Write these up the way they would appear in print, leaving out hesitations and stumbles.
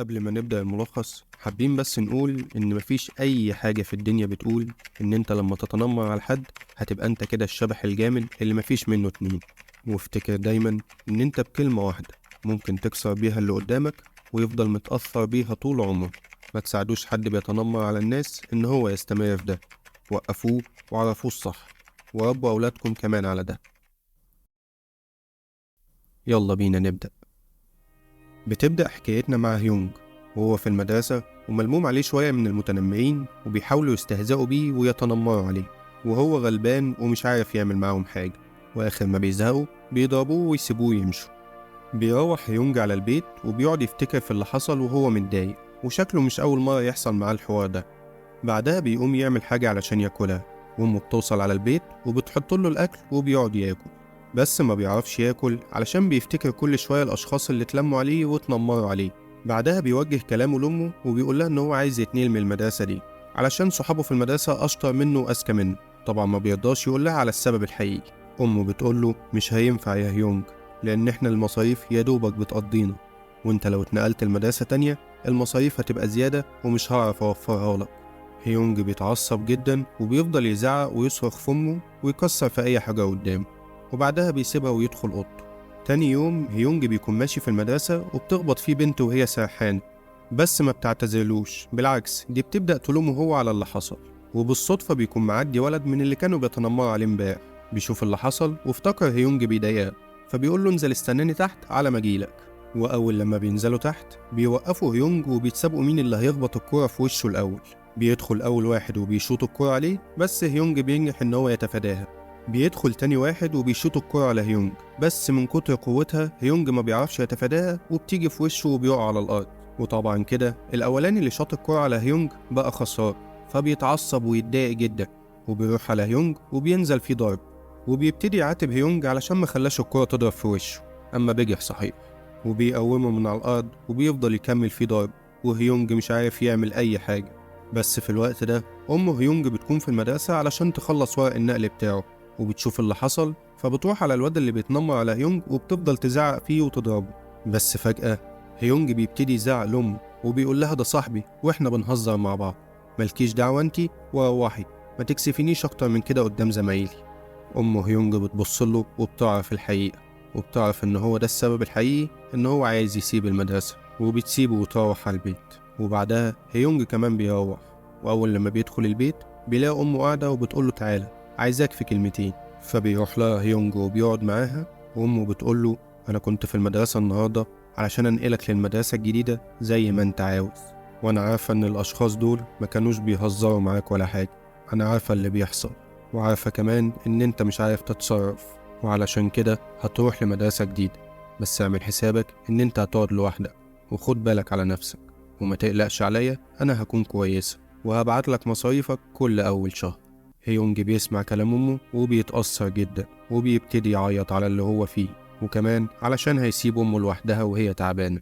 قبل ما نبدأ الملخص حابين بس نقول إن مفيش أي حاجة في الدنيا بتقول إن أنت لما تتنمر على حد هتبقى أنت كده الشبح الجامد اللي مفيش منه اتنين. وافتكر دايما إن أنت بكلمة واحدة ممكن تكسر بيها اللي قدامك ويفضل متأثر بيها طول عمره. ما تساعدوش حد بيتنمر على الناس إن هو يستمر في ده، وقفوه وعرفوه الصح، وربوا أولادكم كمان على ده. يلا بينا نبدأ. بتبدأ حكايتنا مع هيونج وهو في المدرسة وملموم عليه شوية من المتنمرين وبيحاولوا يستهزئوا بيه ويتنمروا عليه، وهو غلبان ومش عارف يعمل معاهم حاجة، وآخر ما بيزهقوا بيضربوه ويسيبوه يمشوا. بيروح هيونج على البيت وبيقعد يفتكر في اللي حصل وهو متضايق، وشكله مش أول مرة يحصل معاه الحوار ده. بعدها بيقوم يعمل حاجة علشان ياكلها، وأمه بتوصل على البيت وبتحط له الأكل وبيقعد ياكل، بس ما بيعرفش ياكل علشان بيفتكر كل شوية الأشخاص اللي اتلموا عليه واتنمروا عليه. بعدها بيوجه كلامه لأمه وبيقول لها إن هو عايز يتنقل من المدرسة دي علشان صحابه في المدرسة أشطر منه وأذكى منه. طبعا ما بيرضاش يقول لها على السبب الحقيقي. أمه بتقول له مش هينفع يا هيونج، لأن إحنا المصاريف يا دوبك بتقضينا، وإنت لو اتنقلت المدرسة تانية المصاريف هتبقى زيادة ومش هعرف أوفرها لك. هيونج بيتعصب جدا وبيفضل يزعق ويصرخ في أمه ويكسر في أي حاجة قدامه، وبعدها بيسيبها ويدخل أوضته. تاني يوم هيونج بيكون ماشي في المدرسة وبتخبط فيه بنت وهي سرحانة، بس ما بتعتذرلوش، بالعكس دي بتبدأ تلومه هو على اللي حصل. وبالصدفة بيكون معدي ولد من اللي كانوا بيتنمروا عليه امبارح، بيشوف اللي حصل وافتكر هيونج بيضايقه، فبيقول له انزل استناني تحت على ما اجيلك. وأول لما بينزلوا تحت بيوقفوا هيونج وبيتسابقوا مين اللي هيخبط الكرة في وشه الأول. بيدخل أول واحد وبيشوط الكرة عليه، بس هيونج بينجح إن هو يتفاداها. بيدخل تاني واحد وبيشوط الكرة على هيونج، بس من كتر قوتها هيونج ما بيعرفش يتفاداها وبتيجي في وشه وبيقع على الأرض. وطبعا كده الأولاني اللي شاط الكرة على هيونج بقى خسران، فبيتعصب ويتضايق جدا وبيروح على هيونج وبينزل فيه ضرب، وبيبتدي يعاتب هيونج علشان ما خلاش الكرة تضرب في وشه، أما بجح صحيح، وبيقومه من على الأرض وبيفضل يكمل فيه ضرب، وهيونج مش عارف يعمل أي حاجة. بس في الوقت ده أم هيونج بتكون في المدرسة علشان تخلص ورق النقل بتاعه، وبتشوف اللي حصل، فبتروح على الواد اللي بيتنمر على هيونج وبتفضل تزعق فيه وتضربه. بس فجأة هيونج بيبتدي يزعق لأمه وبيقول لها ده صاحبي وإحنا بنهزر مع بعض، مالكيش دعوة انتي وروحي، ما تكسفينيش أكتر من كده قدام زمايلي. أم هيونج بتبص له وبتعرف الحقيقة، وبتعرف إن هو ده السبب الحقيقي إن هو عايز يسيب المدرسة، وبتسيبه وتروح على البيت. وبعدها هيونج كمان بيروح، وأول لما بيدخل البيت بيلاقي أمه قاعدة وبتقوله تعالى عايزاك في كلمتين. فبيروح لها هيونج وبيقعد معاها، وأمه بتقوله أنا كنت في المدرسة النهاردة علشان أنقلك للمدرسة الجديدة زي ما أنت عاوز، وأنا عارفة إن الأشخاص دول ما كانوش بيهزروا معاك ولا حاجة، أنا عارفة اللي بيحصل، وعارفة كمان إن أنت مش عارف تتصرف، وعلشان كده هتروح لمدرسة جديدة، بس اعمل حسابك إن أنت هتقعد لوحدك، وخد بالك على نفسك، وما تقلقش عليا أنا هكون كويسة، وهبعت لك مصاريفك كل أول شهر. هيونج بيسمع كلام أمه وبيتأثر جدا وبيبتدي يعيط على اللي هو فيه، وكمان علشان هيسيب أمه لوحدها وهي تعبانة.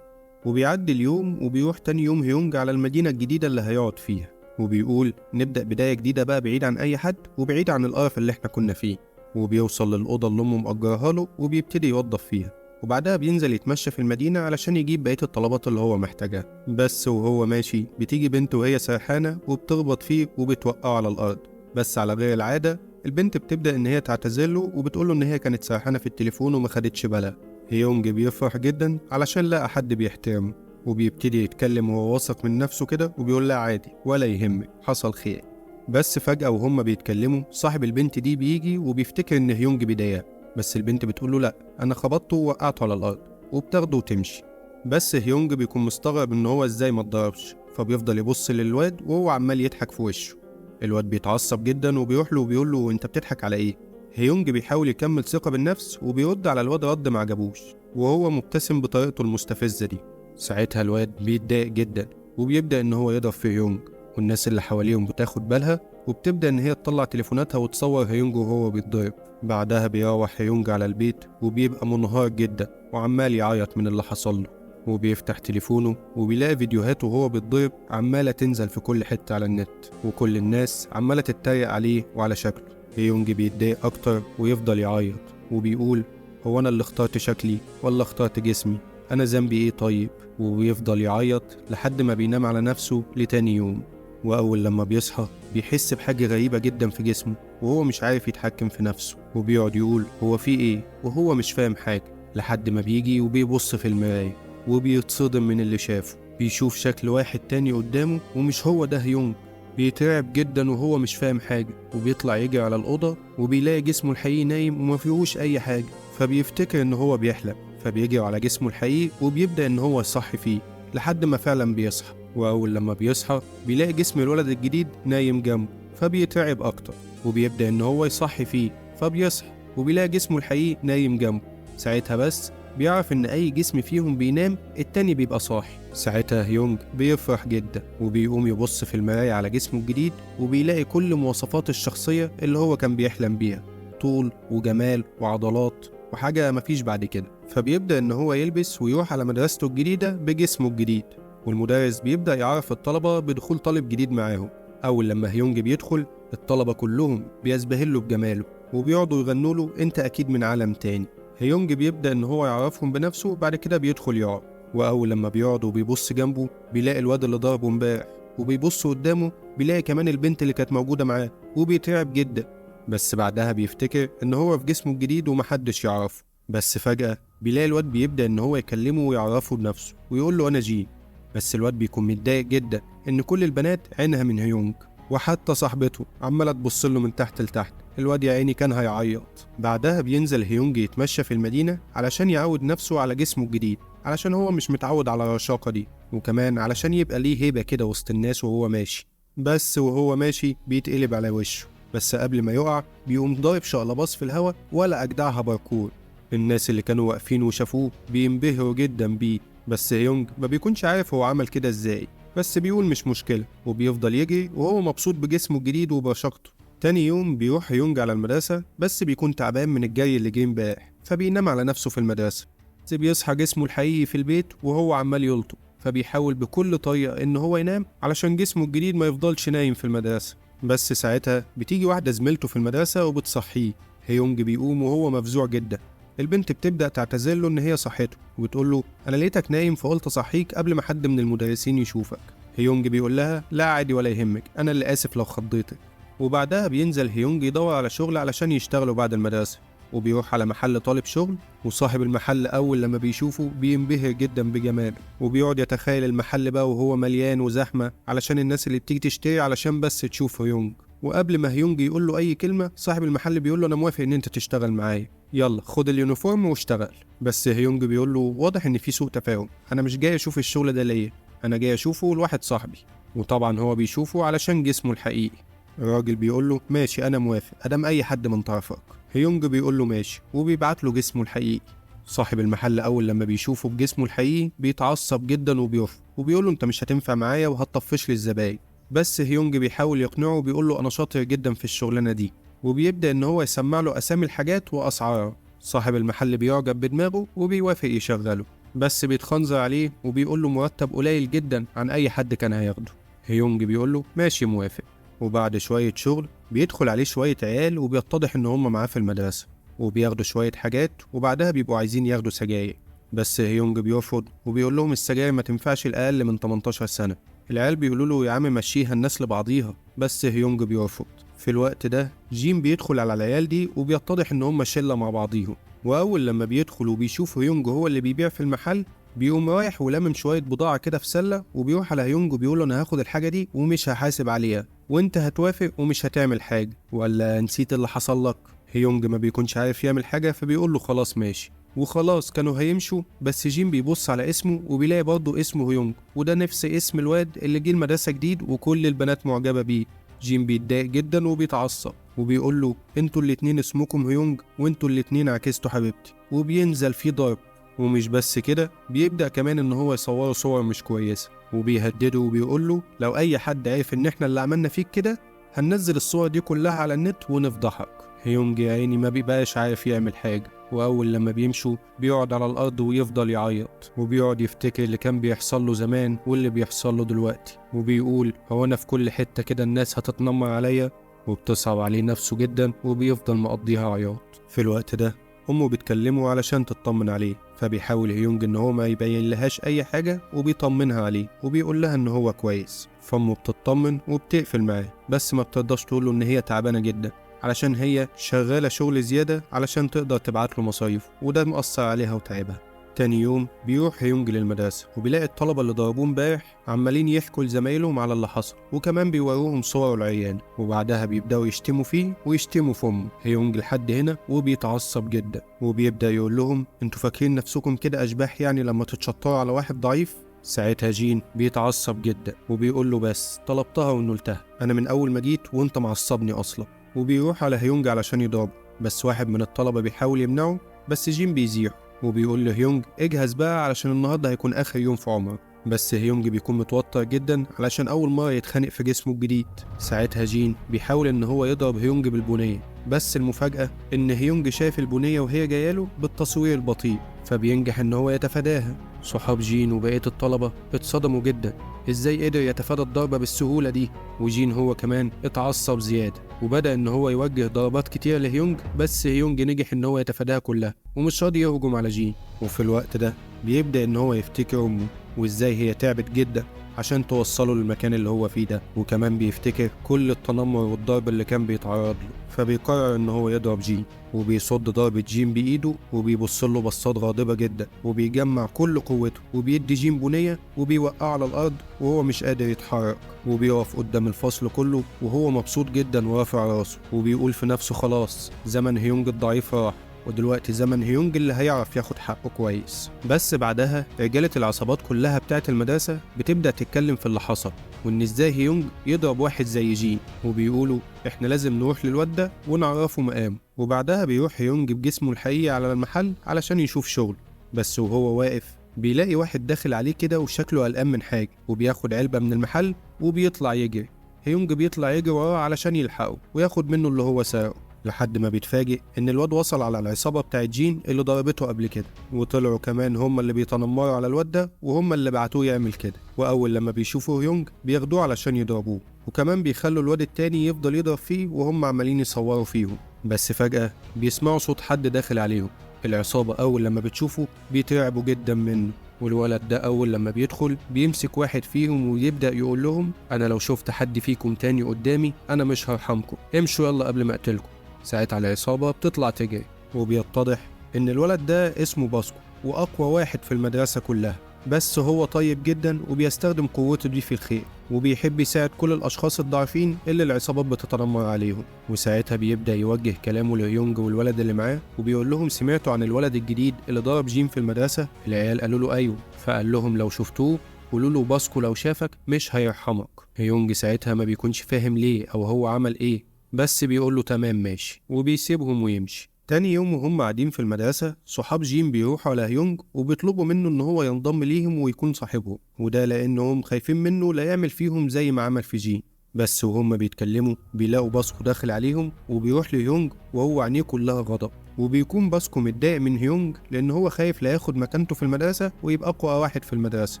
وبيعدي اليوم وبيروح تاني يوم هيونج على المدينة الجديدة اللي هيقعد فيها، وبيقول نبدأ بداية جديدة بقى بعيد عن أي حد وبعيد عن القرف اللي احنا كنا فيه. وبيوصل للأوضة اللي أمه مأجرها له وبيبتدي يوضف فيها، وبعدها بينزل يتمشى في المدينة علشان يجيب بقية الطلبات اللي هو محتاجها. بس وهو ماشي بتيجي بنت وهي سرحانة وبتخبط فيه وبتوقعه على الأرض، بس على غير العادة البنت بتبدأ إن هي تعتذر له وبتقوله إن هي كانت سرحانة في التليفون وما خدتش بالها. هيونج بيفرح جدا علشان لقى حد بيحترمه، وبيبتدي يتكلم وهو واثق من نفسه كده وبيقول لها عادي ولا يهمك حصل خير. بس فجأة وهم بيتكلموا صاحب البنت دي بيجي وبيفتكر إن هيونج بيضايقها، بس البنت بتقول له لأ أنا خبطته ووقعته على الأرض، وبتاخده وتمشي. بس هيونج بيكون مستغرب إن هو إزاي ما اتضربش، فبيفضل يبص للواد وهو عمال يضحك في وشه. الواد بيتعصب جدا وبيروح له وبيقول له أنت بتضحك على إيه؟ هيونج بيحاول يكمل ثقة بالنفس وبيرد على الواد رد ما عجبوش، وهو مبتسم بطريقته المستفزة دي. ساعتها الواد بيتضايق جدا وبيبدأ إن هو يضرب في هيونج، والناس اللي حواليهم بتاخد بالها وبتبدأ إن هي تطلع تليفوناتها وتصور هيونج وهو بيتضرب. بعدها بيروح هيونج على البيت وبيبقى منهار جدا وعمال يعيط من اللي حصل له، وبيفتح تليفونه وبيلاقي فيديوهاته وهو بيتضرب عمالة تنزل في كل حتة على النت، وكل الناس عمالة تتريق عليه وعلى شكله. هيونج بيتضايق أكتر ويفضل يعيط وبيقول هو أنا اللي اخترت شكلي ولا اخترت جسمي؟ أنا ذنبي إيه طيب؟ وبيفضل يعيط لحد ما بينام على نفسه لتاني يوم. وأول لما بيصحى بيحس بحاجة غريبة جدا في جسمه وهو مش عارف يتحكم في نفسه، وبيقعد يقول هو في إيه وهو مش فاهم حاجة، لحد ما بيجي وبيبص في المراية وبيتصدم من اللي شافه. بيشوف شكل واحد تاني قدامه ومش هو ده هيونج. بيترعب جدا وهو مش فاهم حاجة، وبيطلع يجري على الأوضة وبيلاقي جسمه الحقيقي نايم وما فيهوش أي حاجة، فبيفتكر إن هو بيحلم، فبيجري على جسمه الحقيقي وبيبدأ إن هو يصحي فيه لحد ما فعلا بيصحى. وأول لما بيصحى بيلاقي جسم الولد الجديد نايم جنبه، فبيترعب أكتر وبيبدأ إن هو يصحي فيه، فبيصحى وبيلاقي جسمه الحقيقي نايم جنبه. ساعتها بس بيعرف إن أي جسم فيهم بينام التاني بيبقى صاحي. ساعتها هيونج بيفرح جدا وبيقوم يبص في المراية على جسمه الجديد وبيلاقي كل مواصفات الشخصية اللي هو كان بيحلم بيها، طول وجمال وعضلات وحاجة مفيش بعد كده. فبيبدأ إن هو يلبس ويروح على مدرسته الجديدة بجسمه الجديد، والمدرس بيبدأ يعرف الطلبة بدخول طالب جديد معاهم. أول لما هيونج بيدخل الطلبة كلهم بيزبهلوا بجماله وبيقعدوا يغنوا له أنت أكيد من عالم تاني. هيونج بيبدأ إن هو يعرفهم بنفسه، بعد كده بيدخل يقعد. وأول لما بيقعد وبيبص جنبه بيلاقي الواد اللي ضربه امبارح، وبيبص قدامه بيلاقي كمان البنت اللي كانت موجودة معاه، وبيترعب جدا. بس بعدها بيفتكر إن هو في جسمه الجديد ومحدش يعرفه. بس فجأة بيلاقي الواد بيبدأ إن هو يكلمه ويعرفه بنفسه ويقول له أنا جين. بس الواد بيكون متضايق جدا إن كل البنات عينها من هيونج، وحتى صاحبته عمالة تبص له من تحت لتحت. الواد يا عيني كان هيعيط. بعدها بينزل هيونج يتمشى في المدينة علشان يعود نفسه على جسمه الجديد، علشان هو مش متعود على الرشاقة دي، وكمان علشان يبقى ليه هيبة كده وسط الناس وهو ماشي. بس وهو ماشي بيتقلب على وشه، بس قبل ما يقع بيقوم ضارب شقلباص في الهوا ولا أجدعها باركور. الناس اللي كانوا واقفين وشافوه بينبهروا جدا بيه، بس هيونج ما بيكونش عارف هو عمل كده ازاي، بس بيقول مش مشكلة وبيفضل يجري وهو مبسوط بجسمه الجديد وبرشاقته. تاني يوم بيروح هيونج على المدرسة، بس بيكون تعبان من الجري اللي جه امبارح، فبينام على نفسه في المدرسة. بس بيصحى جسمه الحقيقي في البيت وهو عمال يلطم، فبيحاول بكل طريقة إن هو ينام علشان جسمه الجديد ما يفضلش نايم في المدرسة. بس ساعتها بتيجي واحدة زميلته في المدرسة وبتصحيه. هيونج بيقوم وهو مفزوع جدا. البنت بتبدأ تعتذر له إن هي صحته وبتقول له أنا لقيتك نايم فقلت أصحيك قبل ما حد من المدرسين يشوفك. هيونج بيقول لها لا عادي ولا يهمك، أنا اللي آسف لو خضيتك. وبعدها بينزل هيونج يدور على شغل علشان يشتغلوا بعد المدرسة، وبيروح على محل طالب شغل. وصاحب المحل أول لما بيشوفه بينبهر جدا بجماله، وبيقعد يتخيل المحل بقى وهو مليان وزحمة علشان الناس اللي بتيجي تشتري علشان بس تشوف هيونج. وقبل ما هيونج يقول له أي كلمة صاحب المحل بيقول له أنا موافق إن أنت تشتغل معايا، يلا خد ال uniform واشتغل. بس هيونج بيقول له واضح إن في سوء تفاهم، أنا مش جاي أشوف الشغل ده ليا، أنا جاي أشوفه لواحد صاحبي. وطبعا هو بيشوفه علشان جسمه الحقيقي. الراجل بيقول له ماشي أنا موافق أدام أي حد من طرفك. هيونج بيقول له ماشي وبيبعت له جسمه الحقيقي. صاحب المحل أول لما بيشوفه بجسمه الحقيقي بيتعصب جدا وبيرفض وبيقول له أنت مش هتنفع معايا وهتطفش لي الزباين. بس هيونج بيحاول يقنعه وبيقول له أنا شاطر جدا في الشغلانة دي، وبيبدأ إن هو يسمع له أسامي الحاجات وأسعارها. صاحب المحل بيعجب بدماغه وبيوافق يشغله، بس بيتخنزر عليه وبيقول له مرتب قليل جدا عن أي حد كان هياخده. هيونج بيقول له ماشي موافق. وبعد شوية شغل بيدخل عليه شوية عيال وبيتضح إن هم معاه في المدرسة، وبياخدوا شوية حاجات، وبعدها بيبقوا عايزين ياخدوا سجاير. بس هيونج بيرفض وبيقول لهم السجاير ما تنفعش الأقل من 18 سنة. العيال بيقولوا له يا عم مشيها الناس لبعضيها، بس هيونج بيرفض. في الوقت ده جيم بيدخل على العيال دي وبيتضح إن هم شلة مع بعضيهم. وأول لما بيدخل وبيشوف هيونج هو اللي بيبيع في المحل بيقوم رايح ولامم شوية بضاعة كده في سلة، وبيروح على هيونج وبيقول له أنا هاخد الحاجة دي ومش هحاسب عليها، وأنت هتوافق ومش هتعمل حاجة، ولا نسيت اللي حصل لك؟ هيونج ما بيكونش عارف يعمل حاجة فبيقول له خلاص ماشي. وخلاص كانوا هيمشوا، بس جيم بيبص على اسمه وبيلاقي برضه اسمه هيونج، وده نفس اسم الواد اللي جه المدرسة جديد وكل البنات معجبة بيه. جيم بيتضايق جدا وبيتعصب وبيقول له انتوا الاتنين اسمكم هيونج وانتوا الاتنين عكستوا حبيبتي، وبينزل فيه ضرب. ومش بس كده، بيبدأ كمان ان هو يصوره صور مش كويسة وبيهدده وبيقول له لو اي حد عرف ان احنا اللي عملنا فيك كده هننزل الصور دي كلها على النت ونفضحك. هيونج يا عيني ما بيبقاش عارف يعمل حاجة، وأول لما بيمشوا بيقعد على الأرض ويفضل يعيط، وبيقعد يفتكر اللي كان بيحصل له زمان واللي بيحصل له دلوقتي، وبيقول هو أنا في كل حتة كده الناس هتتنمر عليا، وبتصعب عليه نفسه جدا وبيفضل مقضيها عياط. في الوقت ده أمه بتكلمه علشان تطمن عليه، فبيحاول هيونج إن هو ما يبين لهاش أي حاجة وبيطمنها عليه وبيقول لها إن هو كويس. فأمه بتطمن وبتقفل معاه، بس ما بترضاش تقوله إن هي تعبانة جدا علشان هي شغالة شغل زيادة علشان تقدر تبعت له مصاريف، وده مأثر عليها وتعبها. تاني يوم بيروح هيونج للمدرسة وبيلاقي الطلبة اللي ضربوه امبارح عمالين يحكوا لزمايلهم على اللي حصل، وكمان بيوروهم صوره العيان، وبعدها بيبدأوا يشتموا فيه ويشتموا في أمه. هيونج لحد هنا وبيتعصب جدا وبيبدأ يقول لهم انتوا فاكرين نفسكم كده أشباح يعني لما تتشطروا على واحد ضعيف؟ ساعتها جين بيتعصب جدا وبيقول له بس طلبتها ونلتها، أنا من أول ما جيت وأنت معصبني أصلا. وبيروح على هيونج علشان يضربه، بس واحد من الطلبة بيحاول يمنعه، بس جين بيزيح وبيقول لهيونج اجهز بقى علشان النهارده هيكون اخر يوم في عمرك. بس هيونج بيكون متوتر جدا علشان اول مرة يتخانق في جسمه الجديد. ساعتها جين بيحاول ان هو يضرب هيونج بالبنيه، بس المفاجاة ان هيونج شاف البنية وهي جاية له بالتصوير البطيء، فبينجح ان هو يتفاداها. صحاب جين وبقية الطلبة اتصدموا جدا، ازاي قدر يتفادى الضربة بالسهولة دي؟ وجين هو كمان اتعصب زيادة وبدا ان هو يوجه ضربات كتير لهيونج، بس هيونج نجح ان هو يتفاداها كلها ومش راضي يهجم على جين. وفي الوقت ده بيبدا ان هو يفتكر امه وازاي هي تعبت جدا عشان توصله للمكان اللي هو فيه ده، وكمان بيفتكر كل التنمر والضرب اللي كان بيتعرض له، فبيقرر ان هو يضرب جين، وبيصد ضربة جين بإيده وبيبص له بصات غاضبة جدا، وبيجمع كل قوته وبيدي جين بنية وبيوقعه على الأرض وهو مش قادر يتحرك، وبيقف قدام الفصل كله وهو مبسوط جدا ورافع راسه، وبيقول في نفسه خلاص زمن هيونج الضعيف راح، ودلوقتي زمن هيونج اللي هيعرف ياخد حقه كويس. بس بعدها رجالة العصابات كلها بتاعت المدرسة بتبدأ تتكلم في اللي حصل، وإن إزاي هيونج يضرب واحد زي جين، وبيقولوا إحنا لازم نروح للواد ده ونعرفه مقامه. وبعدها بيروح هيونج بجسمه الحقيقي على المحل علشان يشوف شغل، بس وهو واقف بيلاقي واحد داخل عليه كده وشكله قلقان من حاجة، وبياخد علبة من المحل وبيطلع يجري. هيونج بيطلع يجري وراه علشان يلحقه وياخد منه اللي هو سرقه، لحد ما بيتفاجئ إن الواد وصل على العصابة بتاعت جين اللي ضربته قبل كده، وطلعوا كمان هم اللي بيتنمروا على الواد ده وهم اللي بعتوه يعمل كده. وأول لما بيشوفوا هيونج بياخدوه علشان يضربوه، وكمان بيخلوا الواد التاني يفضل يضرب فيه وهم عمالين يصوروا فيهم. بس فجأة بيسمعوا صوت حد داخل عليهم. العصابة أول لما بتشوفه بيترعبوا جدا منه، والولد ده أول لما بيدخل بيمسك واحد فيهم ويبدأ يقول لهم أنا لو شفت حد فيكم تاني قدامي أنا مش هرحمكم، امشوا يلا قبل ما أقتلكم. ساعتها العصابة بتطلع تجري، وبيتضح إن الولد ده اسمه باسكو وأقوى واحد في المدرسة كلها، بس هو طيب جدا وبيستخدم قوته دي في الخير، وبيحب يساعد كل الأشخاص الضعيفين اللي العصابات بتتنمر عليهم. وساعتها بيبدأ يوجه كلامه لهيونج والولد اللي معاه وبيقول لهم سمعتوا عن الولد الجديد اللي ضرب جين في المدرسة؟ العيال قالوا له أيوه، فقال لهم لو شفتوه قولوا له باسكو لو شافك مش هيرحمك. هيونج ساعتها ما بيكونش فاهم ليه أو هو عمل إيه، بس بيقول له تمام ماشي وبيسيبهم ويمشي. تاني يوم وهم قاعدين في المدرسة صحاب جين بيروحوا على هيونج وبيطلبوا منه إن هو ينضم ليهم ويكون صاحبهم، وده لأنهم خايفين منه لا يعمل فيهم زي ما عمل في جين. بس وهم بيتكلموا بيلاقوا باسكو داخل عليهم وبيروح لهيونج وهو عينيه كلها غضب، وبيكون باسكو متضايق من هيونج لأن هو خايف لا ياخد مكانته في المدرسة ويبقى أقوى واحد في المدرسة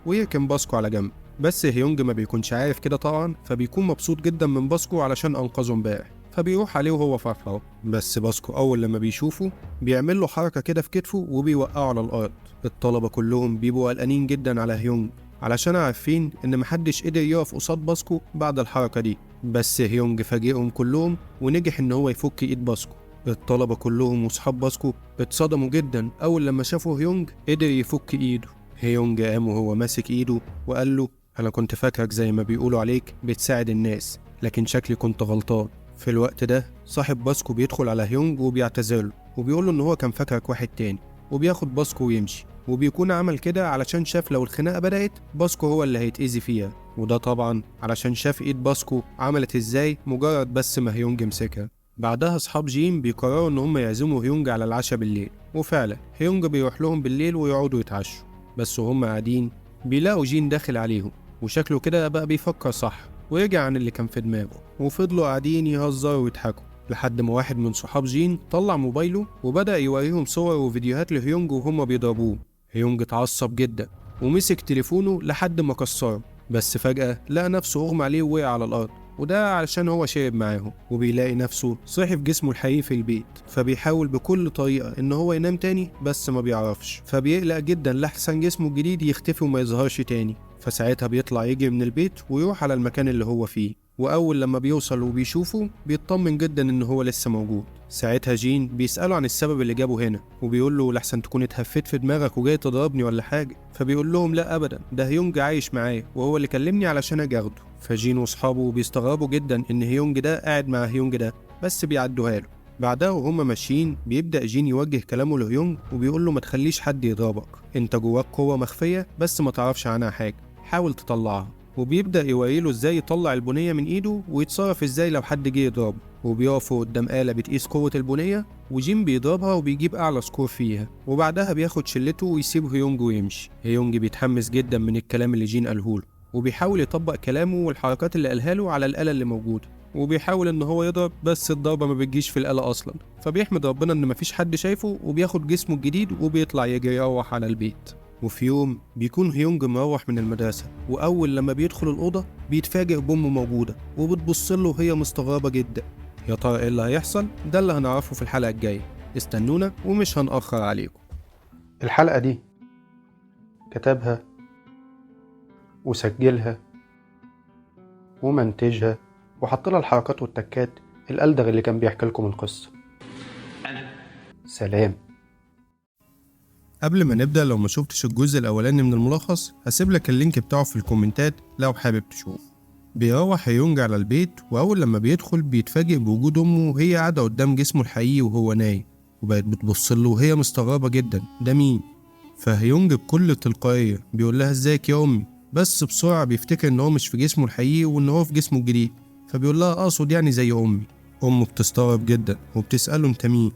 ويركن باسكو على جنب. بس هيونج ما بيكونش عارف كده طبعا، فبيكون مبسوط جدا من باسكو علشان أنقذه امبارح، فبيروح عليه وهو فرحان. بس باسكو أول لما بيشوفه بيعمل له حركة كده في كتفه وبيوقعه على الأرض. الطلبة كلهم بيبقوا قلقانين جدا على هيونج علشان عارفين إن محدش قدر يقف قصاد باسكو بعد الحركة دي، بس هيونج فاجئهم كلهم ونجح إن هو يفك إيد باسكو. الطلبة كلهم وصحاب باسكو اتصدموا جدا أول لما شافوا هيونج قدر يفك إيده. هيونج قام وهو ماسك إيده وقال له أنا كنت فاكرك زي ما بيقولوا عليك بتساعد الناس، لكن شكلي كنت غلطان. في الوقت ده صاحب باسكو بيدخل على هيونج وبيعتذر له وبيقول له إن هو كان فاكرك واحد تاني، وبياخد باسكو ويمشي. وبيكون عمل كده علشان شاف لو الخناقة بدأت باسكو هو اللي هيتأذي فيها، وده طبعا علشان شاف إيد باسكو عملت إزاي مجرد بس ما هيونج مسكها. بعدها أصحاب جين بيقرروا إن هم يعزموا هيونج على العشاء بالليل، وفعلا هيونج بيروح لهم بالليل ويقعدوا يتعشوا. بس وهم قاعدين بيلاقوا جين داخل عليهم وشكله كده بقى بيفكر صح ورجع عن اللي كان في دماغه، وفضلوا قاعدين يهزروا ويضحكوا لحد ما واحد من صحاب جين طلع موبايله وبدأ يوريهم صور وفيديوهات لهيونج وهما بيضربوه. هيونج اتعصب جدا ومسك تليفونه لحد ما كسره، بس فجأة لقى نفسه اغمى عليه ووقع على الأرض. وده علشان هو شرب معاهم. وبيلاقي نفسه صحي في جسمه الحقيقي في البيت، فبيحاول بكل طريقة إن هو ينام تاني بس ما بيعرفش، فبيقلق جدا لحسن جسمه الجديد يختفي وما يظهرش تاني. فساعتها بيطلع يجري من البيت ويروح على المكان اللي هو فيه، وأول لما بيوصل وبيشوفه بيطمن جدا إن هو لسه موجود. ساعتها جين بيسأله عن السبب اللي جابه هنا، وبيقول له لحسن تكون اتهفيت في دماغك وجاي تضربني ولا حاجة، فبيقول لهم لا أبدا، ده هيونج عايش معايا وهو اللي كلمني علشان أجي أخده. فجين وأصحابه بيستغربوا جدا إن هيونج ده قاعد مع هيونج ده، بس بيعدوها له. بعدها وهما ماشيين بيبدأ جين يوجه كلامه لهيونج وبيقول له ما تخليش حد يضربك، انت جواك قوة مخفية بس ما تعرفش عنها حاجة، حاول تطلعها. وبيبدأ يوريله ازاي يطلع البنية من ايده ويتصرف ازاي لو حد جه يضربه. وبيقفوا قدام آلة بتقيس قوة البنية، وجين بيضربها وبيجيب أعلى score فيها، وبعدها بياخد شلته ويسيب هيونج ويمشي. هيونج بيتحمس جدا من الكلام اللي جين قاله له، وبيحاول يطبق كلامه والحركات اللي قالها له على الآلة اللي موجودة، وبيحاول ان هو يضرب بس الضربة ما بتجيش في الآلة أصلا، فبيحمد ربنا ان مفيش حد شايفه، وبياخد جسمه الجديد وبيطلع يجري يروح على البيت. وفي يوم بيكون هيونج مروح من المدرسة، وأول لما بيدخل الأوضة بيتفاجئ بأمه موجودة وبتبص له وهي مستغربة جدا. يا ترى إيه اللي هيحصل؟ ده اللي هنعرفه في الحلقة الجاية، استنونا ومش هنأخر عليكم. الحلقة دي كتبها وسجلها ومنتجها وحط لها الحركات والتكات الألدغ اللي كان بيحكي لكم القصة. سلام. قبل ما نبدأ، لو ما شفتش الجزء الأولاني من الملخص هسيب لك ال link بتاعه في الكومنتات لو حابب تشوف. بيروح هيونج على البيت، وأول لما بيدخل بيتفاجئ بوجود أمه وهي قاعدة قدام جسمه الحقيقي وهو نايم، وبقت بتبص له وهي مستغربة جدا، ده مين؟ فهيونج بكل تلقائية بيقول لها ازيك يا أمي، بس بسرعة بيفتكر إن هو مش في جسمه الحقيقي وإن هو في جسمه الجديد، فبيقول لها أقصد يعني زي أمي. أمه بتستغرب جدا وبتسأله أنت مين؟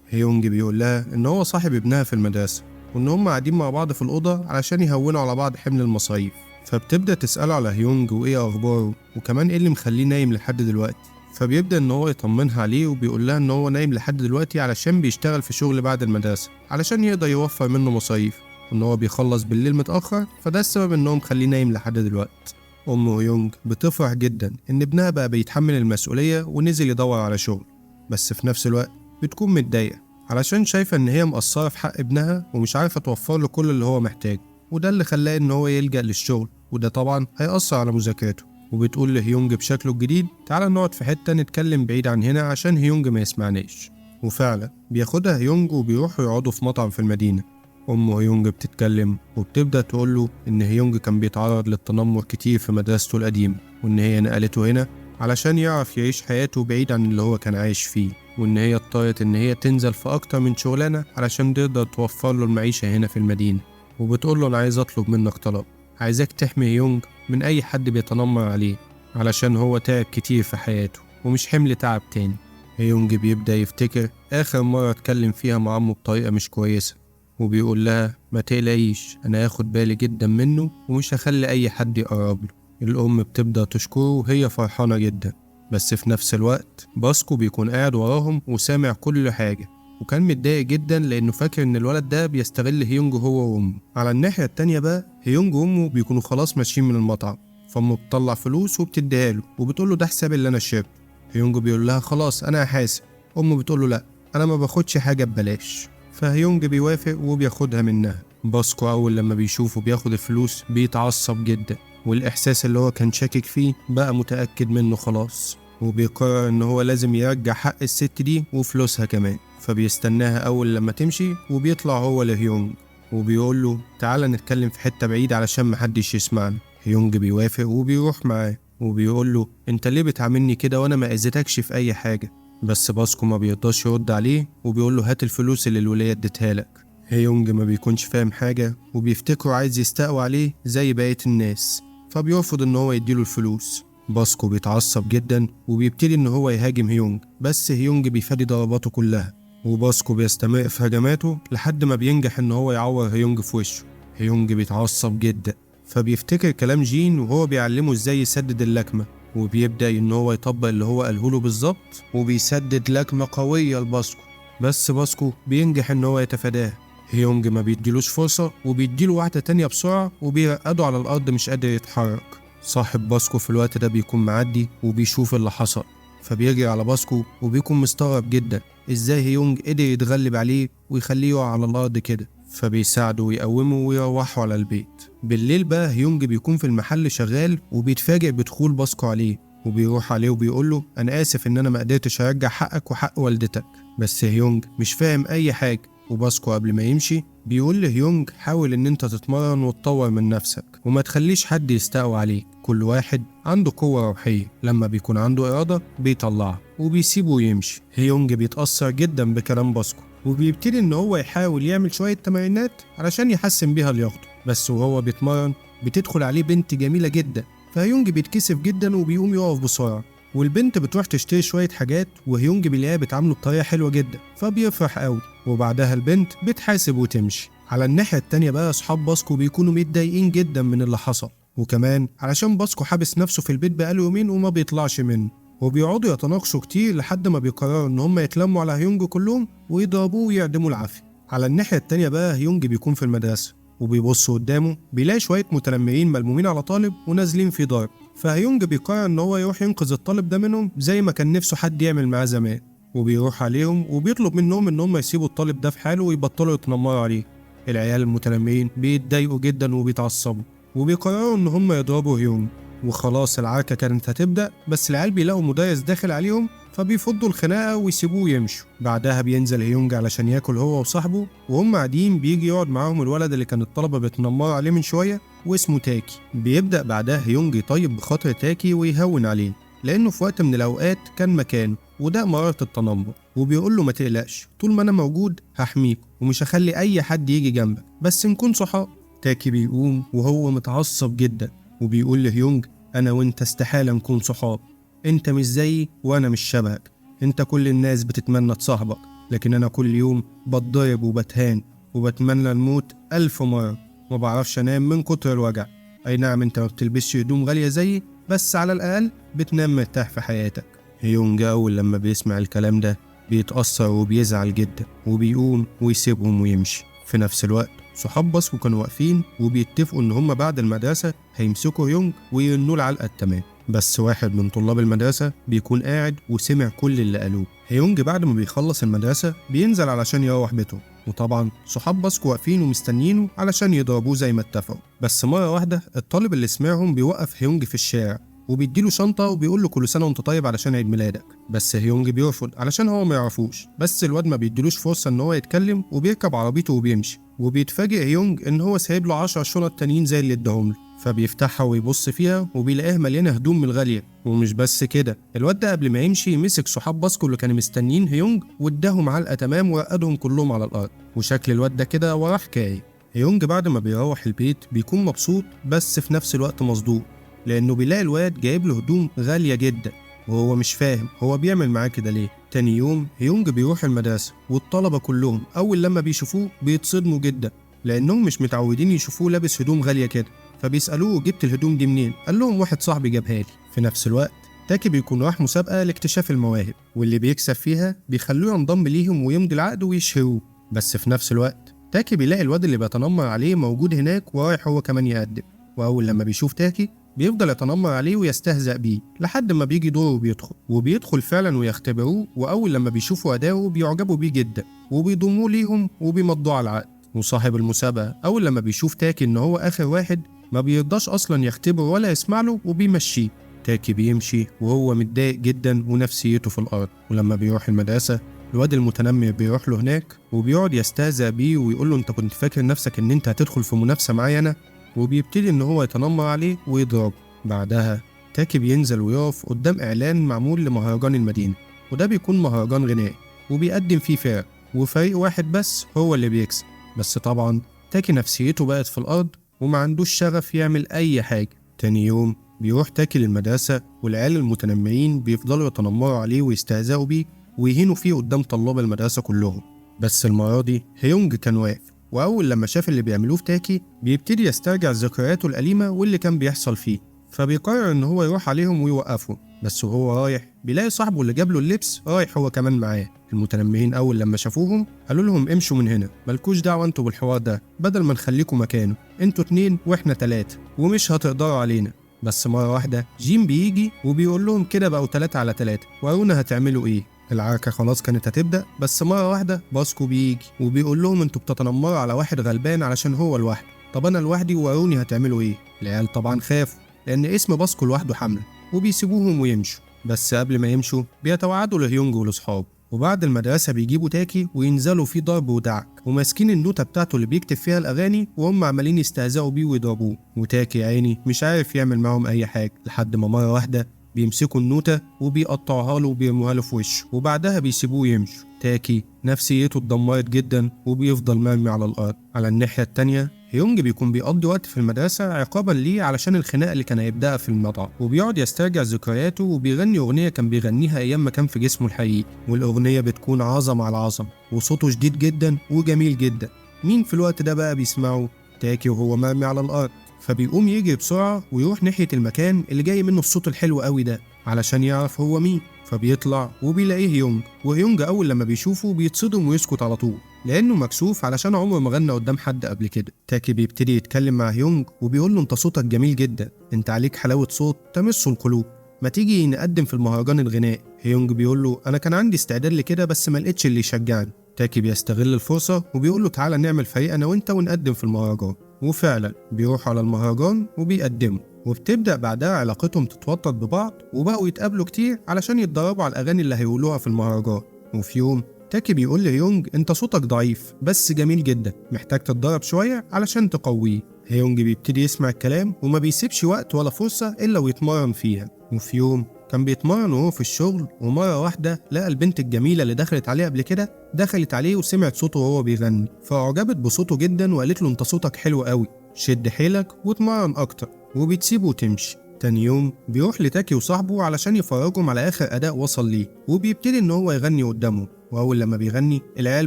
هيونج بيقول لها إن هو صاحب ابنها في المدرسة، وإن هم قاعدين مع بعض في الأوضة علشان يهونوا على بعض حمل المصاريف. فبتبدأ تسأله على هيونج وإيه أخباره وكمان إيه اللي مخليه نايم لحد دلوقتي، فبيبدأ إن هو يطمنها عليه وبيقول لها إن هو نايم لحد دلوقتي علشان بيشتغل في شغل بعد المدرسة علشان يقدر يوفر منه مصاريف، وإن هو بيخلص بالليل متأخر، فده السبب إن هو مخليه نايم لحد دلوقتي. أم هيونج بتفرح جدا إن ابنها بقى بيتحمل المسؤولية ونزل يدور على شغل، بس في نفس الوقت بتكون متضايقة علشان شايفة إن هي مقصرة في حق ابنها ومش عارفة توفر له كل اللي هو محتاجه، وده اللي خلاه إن هو يلجأ للشغل، وده طبعا هيأثر على مذاكرته. وبتقول لهيونج بشكله الجديد تعالى نقعد في حتة نتكلم بعيد عن هنا عشان هيونج ما يسمعناش. وفعلا بياخدها هيونج وبيروحوا يقعدوا في مطعم في المدينة. أم هيونج بتتكلم وبتبدأ تقوله إن هيونج كان بيتعرض للتنمر كتير في مدرسته القديمة، وإن هي نقلته هنا علشان يعرف يعيش حياته بعيد عن اللي هو كان عايش فيه، وإن هي اضطرت إن هي تنزل في أكتر من شغلانة علشان تقدر توفر له المعيشة هنا في المدينة. وبتقول له أنا عايز أطلب منك طلب، عايزاك تحمي هيونج من أي حد بيتنمر عليه علشان هو تعب كتير في حياته ومش حمل تعب تاني. هيونج بيبدأ يفتكر آخر مرة اتكلم فيها مع عمه بطريقة مش كويسة، وبيقول لها ما تقلقيش أنا هاخد بالي جدا منه ومش هخلي أي حد يقرب له. الأم بتبدأ تشكره وهي فرحانة جدا، بس في نفس الوقت باسكو بيكون قاعد وراهم وسامع كل حاجة، وكان متضايق جدا لأنه فاكر إن الولد ده بيستغل هيونج هو وأمه. على الناحية التانية بقى هيونج وأمه بيكونوا خلاص ماشيين من المطعم، فأمه بتطلع فلوس وبتديها له وبتقول له ده حساب اللي أنا شربته. هيونج بيقول لها خلاص أنا هحاسب، أمه بتقول له لأ أنا ما باخدش حاجة ببلاش، فهيونج بيوافق وبياخدها منها. باسكو أول لما بيشوفه بياخد الفلوس بيتعصب جدا، والإحساس اللي هو كان شاكك فيه بقى متأكد منه خلاص، وبيقرر إن هو لازم يرجع حق الست دي وفلوسها كمان. فبيستناها أول لما تمشي وبيطلع هو لهيونج وبيقول له تعالى نتكلم في حتة بعيدة علشان محدش يسمعنا. هيونج بيوافق وبيروح معاه وبيقول له انت ليه بتعاملني كده وانا ما اذيتكش في اي حاجة؟ بس باسكو ما بيرضاش يرد عليه وبيقول له هات الفلوس اللي الولية اديتها لك. هيونج ما بيكونش فاهم حاجة وبيفتكره عايز يستقوى عليه زي بقية الناس، فبيرفض ان هو يديله الفلوس. باسكو بيتعصب جدا وبيبتدي ان هو يهاجم هيونج، بس هيونج بيفادي ضرباته كلها، وباسكو بيستمر في هجماته لحد ما بينجح ان هو يعور هيونج في وشه. هيونج بيتعصب جدا فبيفتكر كلام جين وهو بيعلمه ازاي يسدد اللكمة، وبيبدأ ان هو يطبق اللي هو قاله له بالظبط، وبيسدد لكمة قوية لباسكو، بس باسكو بينجح ان هو يتفاداها. هيونج ما بيديلوش فرصة وبيديله واحدة تانية بسرعة وبيرقده على الأرض مش قادر يتحرك. صاحب باسكو في الوقت ده بيكون معدي وبيشوف اللي حصل، فبيجري على باسكو وبيكون مستغرب جدا ازاي هيونج قدر يتغلب عليه ويخليه يقع على الارض كده، فبيساعده ويقومه ويروحه على البيت. بالليل بقى هيونج بيكون في المحل شغال وبيتفاجئ بدخول باسكو عليه، وبيروح عليه وبيقول له انا اسف ان انا ما قدرتش ارجع حقك وحق والدتك. بس هيونج مش فاهم اي حاجه، وباسكو قبل ما يمشي بيقول لهيونج حاول ان انت تتمرن وتطور من نفسك وما تخليش حد يستقوى عليك، كل واحد عنده قوة روحية لما بيكون عنده إرادة بيطلعها، وبيسيبه يمشي. هيونج بيتأثر جدا بكلام باسكو وبيبتدي ان هو يحاول يعمل شوية تمارينات علشان يحسن بيها لياقته. بس وهو بيتمرن بتدخل عليه بنت جميلة جدا، فهيونج بيتكسف جدا وبيقوم يقف بسرعة، والبنت بتروح تشتري شوية حاجات وهيونج بيلاقيها بتعامله بطريقة حلوة جدا فبيفرح قوي، وبعدها البنت بتحاسب وتمشي. على الناحية التانية بقى أصحاب باسكو بيكونوا متضايقين جدا من اللي حصل، وكمان علشان باسكو حابس نفسه في البيت بقاله يومين وما بيطلعش منه، وبيقعدوا يتناقشوا كتير لحد ما بيقرروا إن هم يتلموا على هيونج كلهم ويضربوه ويعدموا العافية. على الناحية التانية بقى هيونج بيكون في المدرسة وبيبص قدامه بيلاقي شوية متنمرين ملمومين على طالب ونازلين في ضرب، فهيونج بيقرر إن هو يروح ينقذ الطالب ده منهم زي ما كان نفسه حد يعمل معاه زمان، وبيروح عليهم وبيطلب منهم إن هم يسيبوا الطالب ده في حاله ويبطلوا يتنمروا عليه. العيال المتنمرين بيتضايقوا جدا وبيتعصبوا وبيقرروا إن هم يضربوا هيونج، وخلاص العركة كانت هتبدأ، بس العيال بيلاقوا مدرس داخل عليهم فبيفضوا الخناقة ويسيبوه يمشوا. بعدها بينزل هيونج علشان ياكل هو وصاحبه، وهم قاعدين بيجي يقعد معاهم الولد اللي كان الطلبة بيتنمروا عليه من شوية واسمه تاكي. بيبدأ بعدها هيونج يطيب بخاطر تاكي ويهون عليه لأنه في وقت من الأوقات كان مكانه وده مرارة التنمر، وبيقول له ما تقلقش طول ما أنا موجود هحميك ومش هخلي أي حد يجي جنبك بس نكون صحاب. تاكي بيقوم وهو متعصب جدا وبيقول لهيونج أنا وأنت استحالة نكون صحاب، أنت مش زيي وأنا مش شبهك، أنت كل الناس بتتمنى تصاحبك لكن أنا كل يوم بتضرب وبتهان وبتمنى الموت 1000 مرة، ما بعرفش أنام من كتر الوجع، أي نعم أنت ما بتلبسش هدوم غالية زيي بس على الأقل بتنام مرتاح في حياتك. هيونج أول لما بيسمع الكلام ده بيتأثر وبيزعل جدا وبيقوم ويسيبهم ويمشي. في نفس الوقت صحاب باسكو كانوا واقفين وبيتفقوا إن هما بعد المدرسة هيمسكوا هيونج ويرنوا العلقة التمام، بس واحد من طلاب المدرسة بيكون قاعد وسمع كل اللي قالوه. هيونج بعد ما بيخلص المدرسة بينزل علشان يروح بيته، وطبعا صحاب باسكو واقفين ومستنيينه علشان يضربوه زي ما اتفقوا. بس مرة واحدة الطالب اللي سمعهم بيوقف هيونج في الشارع وبيديله شنطة وبيقول له كل سنة وانت طيب علشان عيد ميلادك، بس هيونج بيرفض علشان هو ما يعرفوش. بس الواد ما بيديلوش فرصة ان هو يتكلم وبيركب عربيته وبيمشي، وبيتفاجئ هيونج ان هو سايب له 10 شنط تانيين زي اللي اداهم له، فبيفتحها ويبص فيها وبيلاقيها مليانة هدوم من الغالية. ومش بس كده، الواد ده قبل ما يمشي مسك صحاب باسكو اللي كانوا مستنيين هيونج واداهم علقة تمام ورقدهم كلهم على الأرض، وشكل الواد ده كده وراه حكاية. هيونج بعد ما بيروح البيت بيكون مبسوط بس في نفس الوقت مصدوم، لأنه بيلاقي الواد جايب له هدوم غالية جدا وهو مش فاهم هو بيعمل معاه كده ليه. تاني يوم هيونج بيروح المدرسة والطلبة كلهم أول لما بيشوفوه بيتصدموا جدا لأنهم مش متعودين يشوفوه لابس هدوم غالية كده، فبيسألوه جبت الهدوم دي منين؟ قال لهم واحد صاحبي جابها لي. في نفس الوقت تاكي بيكون راح مسابقة لاكتشاف المواهب، واللي بيكسب فيها بيخلوه ينضم ليهم ويمضي العقد ويشهروه. بس في نفس الوقت تاكي بيلاقي الواد اللي بيتنمر عليه موجود هناك ورايح هو كمان يقدم، وأول لما بيشوف تاكي بيفضل يتنمر عليه ويستهزأ بيه لحد ما بيجي دوره وبيدخل فعلا ويختبروه، وأول لما بيشوفوا أداؤه بيعجبوا بيه جدا وبيضموه ليهم وبيمضوه على العقد. وصاحب المسابقة أول لما بيشوف تاكي إن هو آخر واحد ما بيرضاش أصلا يختبره ولا يسمع له وبيمشيه. تاكي بيمشي وهو متضايق جدا ونفسيته في الأرض. ولما بيروح المدرسة الواد المتنمر بيروح له هناك وبيقعد يستهزأ بيه ويقول له أنت كنت فاكر نفسك إن أنت هتدخل في منافسة معايا أنا، وبيبتدي إن هو يتنمر عليه ويضربه. بعدها تاكي بينزل ويقف قدام إعلان معمول لمهرجان المدينة، وده بيكون مهرجان غنائي وبيقدم فيه فرق، وفريق واحد بس هو اللي بيكسب. بس طبعا تاكي نفسيته بقت في الأرض وما عندوش شغف يعمل أي حاجة. تاني يوم بيروح تاكي للمدرسة والعيال المتنمرين بيفضلوا يتنمروا عليه ويستهزئوا بيه ويهينوا فيه قدام طلاب المدرسة كلهم. بس المرة دي هيونج كان واقف، وأول لما شاف اللي بيعملوه في تاكي بيبتدي يسترجع ذكرياته الأليمة واللي كان بيحصل فيه، فبيقرر إن هو يروح عليهم ويوقفهم. بس وهو رايح بيلاقي صاحبه اللي جاب له اللبس رايح هو كمان معاه. المتنمرين أول لما شافوهم قالوا لهم امشوا من هنا، مالكوش دعوة انتوا بالحوار ده، بدل ما نخليكم مكانه، انتوا 2 واحنا 3 ومش هتقدروا علينا. بس مرة واحدة جيم بيجي وبيقول لهم كده بقوا 3 على 3، ورونا هتعملوا ايه. العركة خلاص كانت هتبدأ، بس مرة واحدة باسكو بيجي وبيقول لهم انتوا بتتنمروا على واحد غلبان علشان هو لوحده، طب انا لوحدي ووروني هتعملوا ايه. العيال طبعا خافوا لان اسم باسكو لوحده حملة، وبيسيبوهم ويمشوا. بس قبل ما يمشوا بيتوعدوا لهيونج ولاصحابه. وبعد المدرسة بيجيبوا تاكي وينزلوا فيه ضرب ودعك، وماسكين النوتة بتاعته اللي بيكتب فيها الأغاني، وهم عمالين يستهزئوا بيه ويضربوه. وتاكي يا عيني مش عارف يعمل معاهم أي حاجة، لحد ما مرة واحدة بيمسكوا النوتة وبيقطعوها له وبيرموها له في وشه، وبعدها بيسيبوه يمشوا. تاكي نفسيته اتدمرت جدا وبيفضل مرمي على الأرض. على الناحية التانية هيونج بيكون بيقضي وقت في المدرسة عقابا ليه علشان الخناقة اللي كان هيبدأها في المطعم، وبيقعد يسترجع ذكرياته وبيغني أغنية كان بيغنيها أيام ما كان في جسمه الحقيقي، والأغنية بتكون عظمة على عظمة وصوته شديد جدا وجميل جدا. مين في الوقت ده بقى بيسمعه؟ تاكي وهو مرمي على الأرض. فبيقوم يجري بسرعة ويروح ناحية المكان اللي جاي منه الصوت الحلو قوي ده علشان يعرف هو مين. فبيطلع وبيلاقيه هيونج، وهيونج أول لما بيشوفه بيتصدم ويسكت على طول لأنه مكسوف علشان عمره ما غنى قدام حد قبل كده. تاكي بيبتدي يتكلم مع هيونج وبيقول له انت صوتك جميل جدا، انت عليك حلاوة صوت تمس القلوب، ما تيجي نقدم في المهرجان الغنائي. هيونج بيقول له انا كان عندي استعداد لكده بس ما لقيتش اللي يشجعني. تاكي بيستغل الفرصة وبيقول له تعالى نعمل فريق انا وانت ونقدم في المهرجان، وفعلا بيروحوا على المهرجان وبيقدموا. وبتبدأ بعدها علاقتهم تتوطد ببعض، وبقوا يتقابلوا كتير علشان يتدربوا على الأغاني اللي هيقولوها في المهرجان. وفي يوم تاكي بيقول لهيونج انت صوتك ضعيف بس جميل جدا، محتاج تتدرب شوية علشان تقويه. هيونج بيبتدي يسمع الكلام وما بيسيبش وقت ولا فرصة إلا ويتمرن فيها. وفي يوم كان بيتمرن وهو في الشغل، ومرة واحدة لقى البنت الجميلة اللي دخلت عليه قبل كده دخلت عليه وسمعت صوته وهو بيغني، فأعجبت بصوته جدا وقالت له انت صوتك حلو قوي، شد حيلك واتمرن أكتر، وبتسيبه وتمشي. تاني يوم بيروح لتاكي وصاحبه علشان يفرجهم على آخر أداء وصل ليه، وبيبتدي إن هو يغني قدامهم. وأول لما بيغني العيال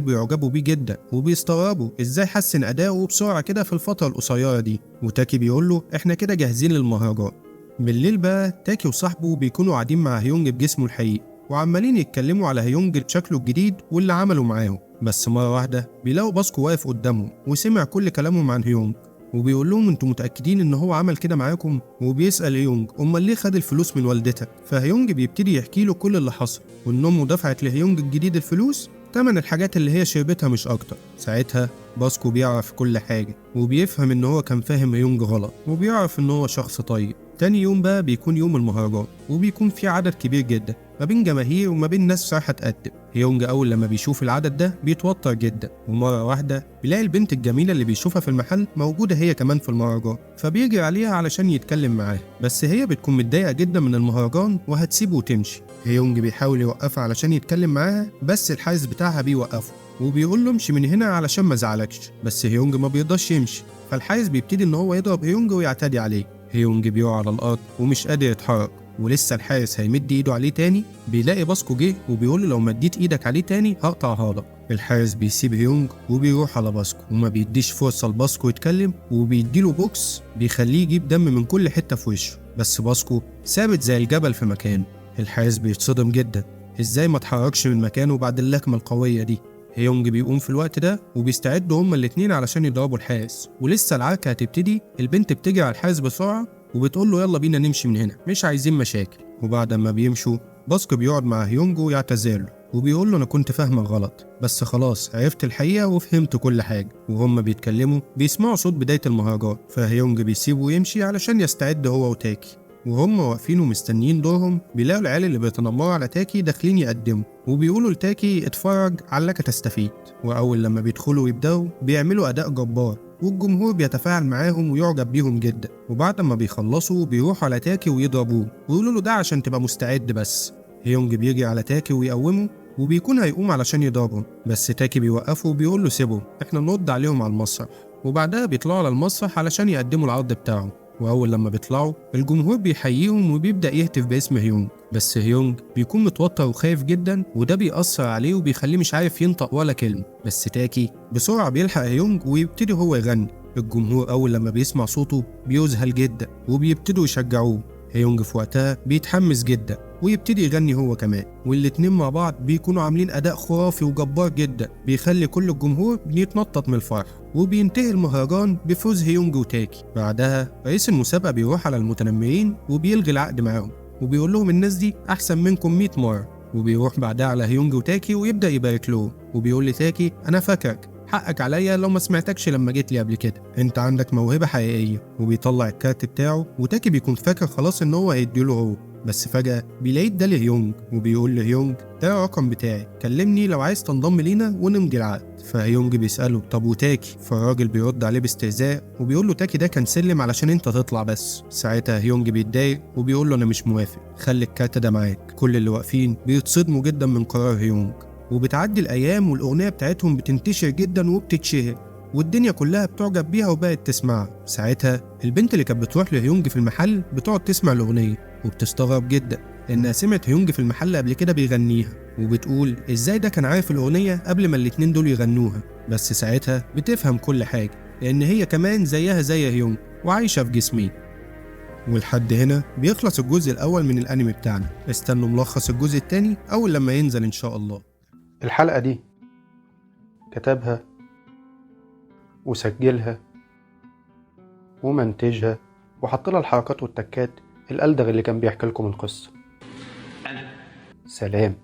بيعجبوا بيه جدا وبيستغربوا إزاي حسن أداؤه بسرعة كده في الفترة القصيرة دي. وتاكي بيقول له إحنا كده جاهزين للمهرجان. بالليل بقى تاكي وصاحبه بيكونوا قاعدين مع هيونج بجسمه الحقيقي، وعمالين يتكلموا على هيونج بشكله الجديد واللي عمله معاهم. بس مرة واحدة بيلاقوا باسكو واقف قدامهم وسمع كل كلامهم عن هيونج، وبيقول لهم انتوا متأكدين ان هو عمل كده معاكم؟ وبيسأل هيونج امال ليه خد الفلوس من والدتك؟ فهيونج بيبتدي يحكي له كل اللي حصل، وان امه دفعت لهيونج الجديد الفلوس تمن الحاجات اللي هي شربتها مش اكتر. ساعتها باسكو بيعرف كل حاجة وبيفهم ان هو كان فاهم هيونج غلط، وبيعرف ان هو شخص طيب. تاني يوم بقى بيكون يوم المهرجان، وبيكون في عدد كبير جدا ما بين جماهير وما بين ناس رايحة تقدم. هيونج أول لما بيشوف العدد ده بيتوتر جدا، ومرة واحدة بيلاقي البنت الجميلة اللي بيشوفها في المحل موجودة هي كمان في المهرجان، فبيجري عليها علشان يتكلم معاها، بس هي بتكون متضايقة جدا من المهرجان وهتسيبه وتمشي. هيونج بيحاول يوقفها علشان يتكلم معاها، بس الحارس بتاعها بيوقفه وبيقول له امشي من هنا علشان ما ازعلكش، بس هيونج ما بيرضاش يمشي، فالحارس بيبتدي ان هو يضرب هيونج ويعتدي عليه. هيونج بيقع على الارض ومش قادر يتحرك، ولسه الحارس هيمد ايده عليه تاني بيلاقي باسكو جه وبيقول له لو مديت ايدك عليه تاني هقطعها لك. الحارس بيسيب هيونج وبيروح على باسكو وما بيديش فرصة لباسكو يتكلم، وبيديله بوكس بيخليه يجيب دم من كل حتة في وشه، بس باسكو ثابت زي الجبل في مكانه. الحارس بيتصدم جدا ازاي ما اتحركش من مكانه بعد اللكمة القوية دي. هيونج بيقوم في الوقت ده وبيستعدوا هما الاتنين علشان يضربوا الحارس، ولسه العركة هتبتدي البنت بتجري على الحارس بسرعة وبتقول له يلا بينا نمشي من هنا مش عايزين مشاكل. وبعد ما بيمشوا باسكو بيقعد مع هيونج ويعتذر له وبيقول له انا كنت فاهمك غلط، بس خلاص عرفت الحقيقة وفهمت كل حاجة. وهم بيتكلموا بيسمعوا صوت بداية المهرجان، فهيونج بيسيبه ويمشي علشان يستعد هو وتاكي. وهم واقفين ومستنيين دورهم بيلاقوا العيال اللي بيتنمروا على تاكي داخلين يقدموا وبيقولوا لتاكي اتفرج علك تستفيد. واول لما بيدخلوا ويبداوا بيعملوا اداء جبار والجمهور بيتفاعل معاهم ويعجب بيهم جدا. وبعد ما بيخلصوا بيروحوا على تاكي ويضربوه ويقولوا له ده عشان تبقى مستعد بس. هيونج بيجي على تاكي ويقومه وبيكون هيقوم علشان يضربهم، بس تاكي بيوقفه وبيقول له سيبهم احنا نرد عليهم على المسرح. وبعدها بيطلعوا على المسرح علشان يقدموا العرض بتاعهم. واول لما بيطلعوا الجمهور بيحييهم وبيبدا يهتف باسم هيونج، بس هيونج بيكون متوتر وخايف جدا وده بيأثر عليه وبيخليه مش عارف ينطق ولا كلمه. بس تاكي بسرعه بيلحق هيونج ويبتدي هو يغني. الجمهور اول لما بيسمع صوته بيذهل جدا وبيبتدوا يشجعوه. هيونج في وقتها بيتحمس جدا ويبتدي يغني هو كمان، والاتنين مع بعض بيكونوا عاملين أداء خرافي وجبار جدا بيخلي كل الجمهور يتنطط من الفرح. وبينتهي المهرجان بفوز هيونج وتاكي. بعدها رئيس المسابقة بيروح على المتنمرين وبيلغي العقد معاهم وبيقول لهم الناس دي أحسن منكم 100 مرة. وبيروح بعدها على هيونج وتاكي ويبدأ يبارك له وبيقول لتاكي أنا فاكرك، حقك عليا لو ما سمعتكش لما جيت لي قبل كده، انت عندك موهبة حقيقية. وبيطلع الكارت بتاعه وتاكي بيكون فاكر خلاص ان هو هيديله هو، بس فجأة بيلاقيه اداه لهيونج وبيقول لهيونج ده الرقم بتاعي، كلمني لو عايز تنضم لينا ونمضي العقد. فهيونج بيسأله طب وتاكي؟ فالراجل بيرد عليه باستهزاء وبيقول له تاكي ده كان سلم علشان انت تطلع بس. ساعتها هيونج بيتضايق وبيقول له انا مش موافق، خلي الكارت ده معاك. كل اللي واقفين بيتصدموا جدا من قرار هيونج. وبتعدي الايام والاغنية بتاعتهم بتنتشر جدا وبتتشهر والدنيا كلها بتعجب بيها وبقت تسمعها. ساعتها البنت اللي كانت بتروح لهيونج في المحل بتقعد تسمع الاغنية وبتستغرب جدا لانها سمعت هيونج في المحل قبل كده بيغنيها، وبتقول ازاي ده كان عارف الاغنية قبل ما الاتنين دول يغنوها. بس ساعتها بتفهم كل حاجة لان هي كمان زيها زي هيونج وعايشة في جسمين. ولحد هنا بيخلص الجزء الاول من الانمي بتاعنا. استنوا ملخص الجزء الثاني اول لما ينزل ان شاء الله. الحلقة دي كتبها وسجلها ومنتجها وحط لها الحركات والتكات الألدغ اللي كان بيحكي لكم القصة. أنا سلام.